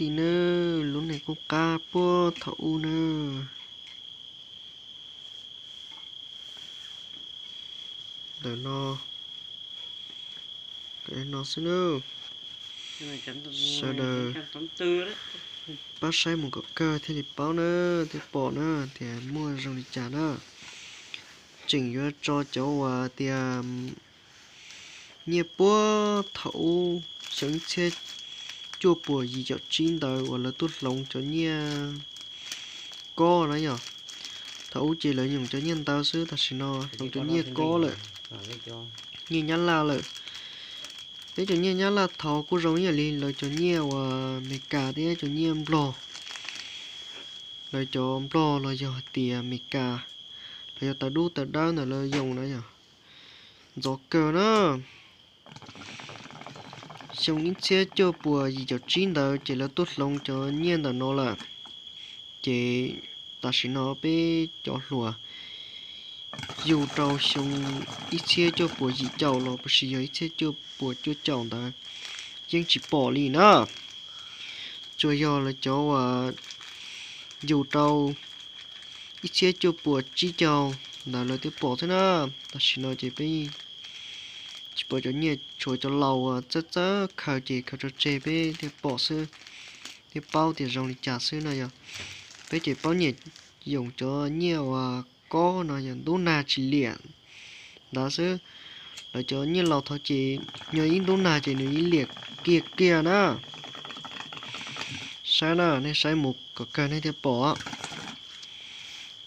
Ti nawb, lub neej qub qab puag thaum ub nawb. Ntawm no, no xwb nawb. Sawv daws pab saib mus kom kawg thiaj li paub na, thiaj pom na tias muaj zoo li cas na. Tseem yuav tso cov uas tias nyiaj puag thaum ub xyoo ib txhiab cuaj puas yim caum tsib ntawd uas lawv tuaj hloov cov nyiaj kob na yom. Thaum ub ces lawv nyoom cov nyiaj ntawd xwb, tam sim no hloov cov nyiaj kob lawm, nyiaj nyab laj lawm. Peb cov nyiaj nyab laj thaud kuj zoo ib yam li lawv cov nyiaj uas Amelikas thiab cov nyiaj Nplog. Lawv cov Nplog los yog hais tias Amelikas, lawv cov tawv dub tawv dawb ntawd lawv yoo na yom, ntxov kawg na. Xyoo ib txhiab cuaj puas yim caum tsib ntawd ces lawv tuaj hloov cov nyiaj ntawm no lawm. Ces tam sim no peb cov hluas yug rau xyoo ib txhiab cuaj puas yim caum los puas sis yog ib txhiab cuaj puas cuaj caum ntawd yeej tsis pom li na. Tsuas yog lawv cov uas yug rau ib txhiab cuaj puas tsib caug ntawd lawv twb pom xwb na. Tam sim no ces peb tsis pom cov nyiaj, tshuav cov laus uas txawj txawj khaws ces khaws tso tseg peb thiaj pom xwb, thiaj paub tias zoo li cas xwb no yog. Peb ces paub nyiam yoom cov nyiaj uas kob no yog ntub nag tsis liam ntawd xwb. Lawv cov nyiaj laus thaud ces yog ib ntub nag ces nws ib liam kiag kiag na. Saib na, nej saib mus kom kawg nej thiaj pom.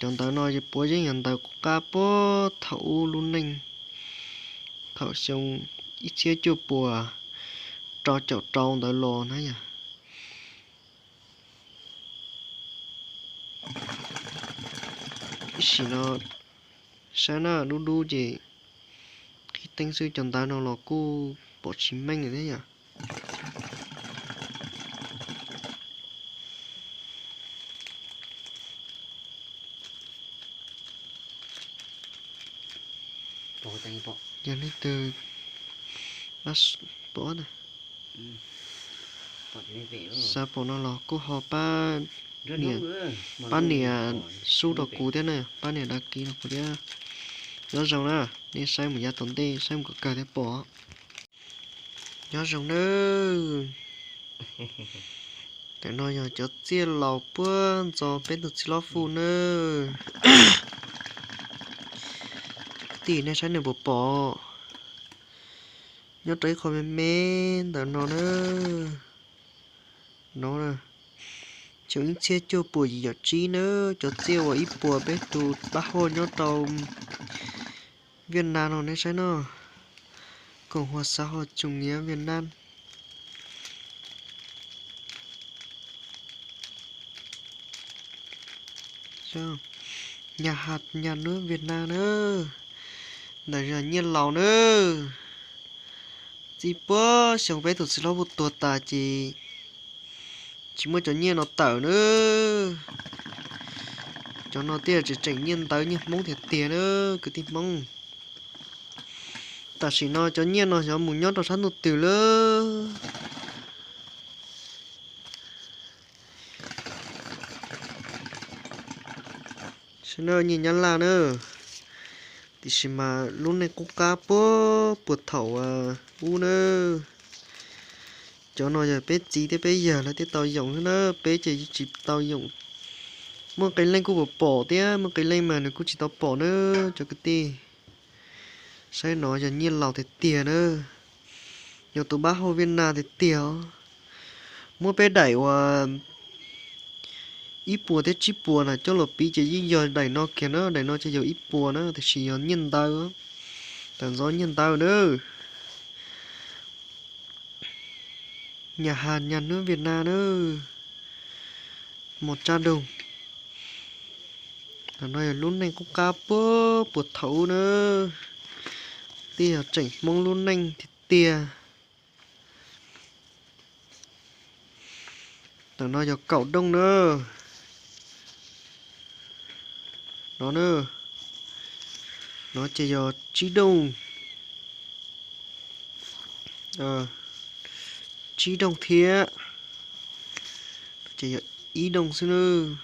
Cov ntawd no puav yeej yog ntawd qub qab puag thaum ub lub neej, thaum xyoo ib txhiab cuaj puas rau caum rau ntawd los na yom. Ib sim no saib na, dub dub ces qhib teeb xwb, cov ntawd no los kuj pom tsis meej thiab yom. Yog leej twg pom, xav pom no los kuj ho pab nias, pab nias sub rau kuv thiab na, pab nias đăng ký rau kuv thiab. Nyob zoo na, nej saib mus yav tom ntej saib mus kom kawg thiab pom. Nyob zoo nawb. Ntawm no yog cov txiaj laus puag ntxov peb tus txiv hlob Fuj nawb. Cov kwv tij, nej saib nws puas pom? Nyob rau ib qho me me ntawm no na. No, xyoo ib txhiab cuaj puas yim caum tsib na, cov txiaj uas ib puas peb tus pab hauj nyob rau Viaj Nam no nej saib no. Cộng hòa xã hội chủ nghĩa Việt Nam. Nhà hạt nhà nước Việt Nam na. Ntawm yog nyiaj laus na. Txij puag xyoo peb tus txiv hlob Fuj tuag tas ces tsis muaj cov nyiaj no tawm na. Cov no thiaj tseem tseem nyiaj ntawv nyiaj Hmoob tiag tiag na kwv tij Hmoob. Tam sim no cov nyiaj no xyov mus nyob rau sab ntuj twg lawm. Sawv daws, nyiaj Nyab Laj na, tiam sis mas lub neej qub qab puag puag thaum ub na. Cov no yog peb txiv thiab peb yawg lawv thiaj tau yoom xwb na, peb ces tsis tau yoom. Muaj qee leej kuj pom pom thiab, muaj qee leej mas nws kuj tsis tau pom na cov kwv tij. Saib no yog nyiaj laus tiag tiag na, yog tus pab hauj Viaj Nam tiag tiag os. Muab peb daim uas ib puas thiab tsib puas na coj los piv ces yeej yog daim no kiag na, daim no ces yog ib puas na, tiam sis yog nyiaj ntawv, tawm ntxov nyiaj ntawv na. Nhà hạt nhà nước Việt Nam na, một trăm đồng. Ntawm no yog lub neej qub qab puag puag thaum ub na, twb yog tseem Hmoob lub neej tiag tiag. Ntawm no yog kaum dooj na. No na, no ces yog tsib dooj. Tsib dooj thiab. Ces yog ib dooj xwb nawb.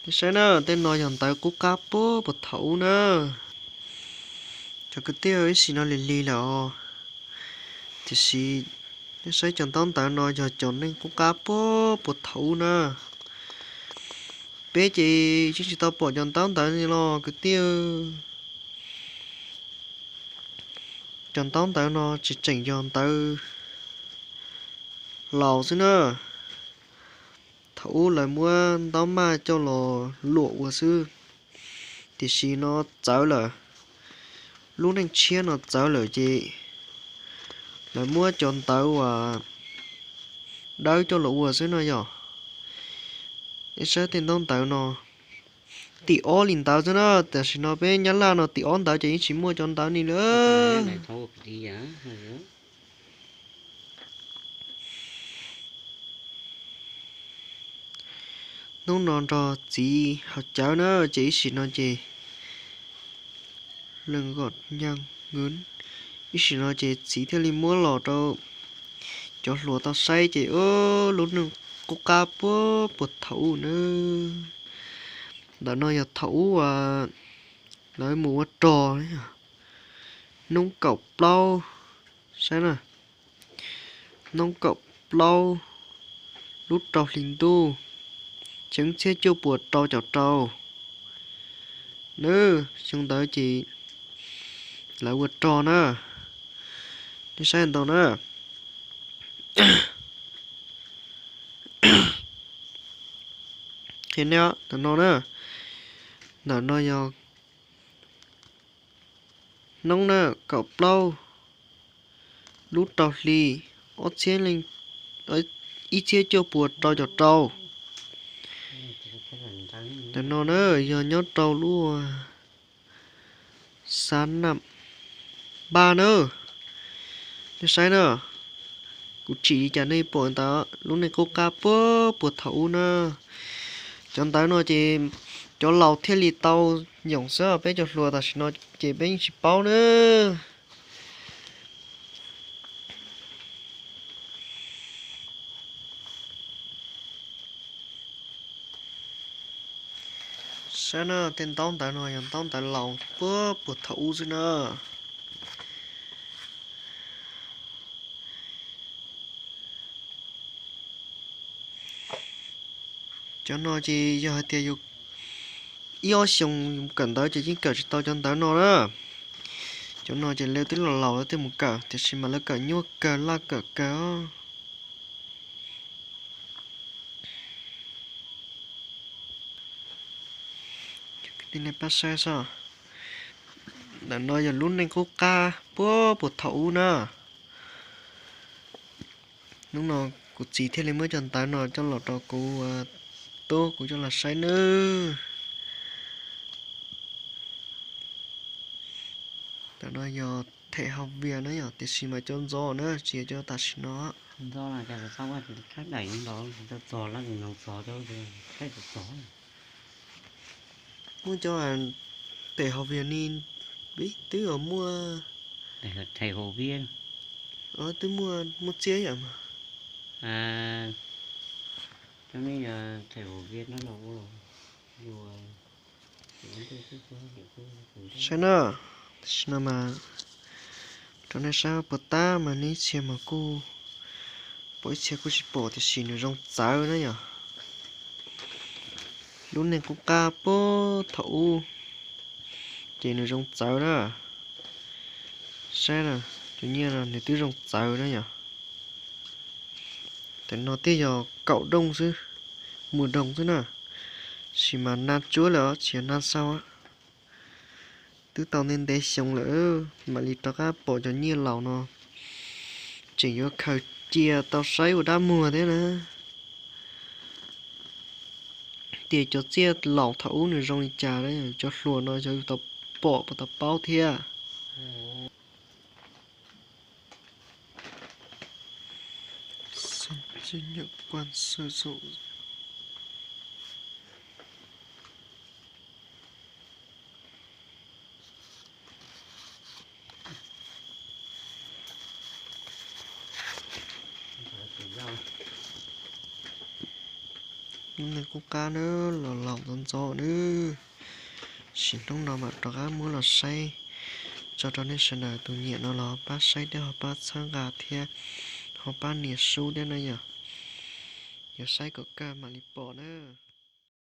Nej saib na, tej no yog ntawv qub qab puag puag thaum ub na. Cov kwv tij, ib sim no lig lig lawm os. Tiam sis nej saib cov ntaub ntawv no yog cov neej qub qab puag puag thaum ub na. Peb ces yeej tsis tau pom cov ntaub ntawv no los kwv tij. Cov ntaub ntawv no tseem tseem yog ntawv laus xwb na. Thaum ub lawv muab ntaub maj coj los luam ua xwb, tiam sis no txawv lawm. Lub neej tshiab no txawv lawm ces lawv muab cov ntawv uas dawb coj los ua xwb no yog. Nej saib tej ntaub ntawv no, tim ob li ntawv xwb na, tam sim no peb Nyab Laj no tim ob ntawv ces yeej tsis muaj cov ntawv ni lawm. Hnub no nrog txiv haus cawv na, ces ib sim no ces leej kom nyaaj nws, ib sim no ces txiv thiaj li muab los rau cov hluas tau saib ces lub neej qub qab puag puag thaum ub na. Ntawm no yog thaum ub uas lawv mus ua rog, hnub kaum plaub, saib na, hnub kaum plaub lub rau hli ntuj, xyoo txhiab cuaj puas rau caum rau na, xyoo ntawd ces lawv ua rog na. Nej saib ntau na. Qhia nej ntawm no na, ntawm no yog hnub na, kaum plaub lub rau hli, ob txhiab, ib txhiab cuaj puas rau caum rau. Ntawm no na yog nyob rau lub Xab Nam Npaj na. Nej saib na, kuv tsim li cas nej pom ntawd, lub neej qub qab puag puag thaum ub na. Cov ntawv no ces cov laus thiaj li tau yoom xwb, peb cov hluas tam sim no ces peb yeej tsis paub na. Saib na, tej ntaub ntawv no yog ntaub ntawv laus puag puag thaum ub xwb na. Cov no ces yog hais tias yus ib ob xyoos yus mus kawm ntawv ces yeej kawm tsis tau cov ntawv no na. Cov no ces lawv twb los laus lawv thiaj mus kawm, tiam sis mas lawv kawm nyuaj kawg laj kawm kawg. Pab saib xwb, ntawm no yog lub neej qub qab puag puag thaum ub na. Hnub no kuv txiv thiaj li muab cov ntawv no coj los rau kuv tub kuv coj los saib nawb. Ntawm no yog them hauv vias na yom, tiam sis mas cov ntxov na tsis yog cov tam sim no. Muaj cov them hauv vias ni, peb twb muaj, twb muaj, muaj txiab yam mas. Saib na, tam sim no mas rau nej saib puas tab mas nej ib txhia mas kuj pom, ib txhia kuj tsis pom, tiam sis nws zoo txawv na yom. Lub neej qub qab puag thaum ub ces nws zoo txawv na. Saib na, cov nyiaj no nws twb zoo txawv na yom. Tam no twb yog kaum dooj xwb, mus doog xwb na, sis mas nag tsuab lawm os, tsis yog nag xau. Twb tau ntev ntev xyoo lawm mam li rov qab pom cov nyiaj laus no, tseem yuav khaws cia tau saib ua dab muag thiab na. Tias cov txiaj laus thaum ub nws zoo li cas, cov hluas no xyov yus tau pom puas tau paub thiab. Hnub no kuj qab nawb, los laus ntxov ntxov nawb. Sim hnub no mam rov qab muab los saib tso rau nej sawv daws tus nyiam no los ho pab saib thiab ho pab txhawb nqa thiab ho pab nias sub thiab na yom. Yog saib kom kawg mam li pom na.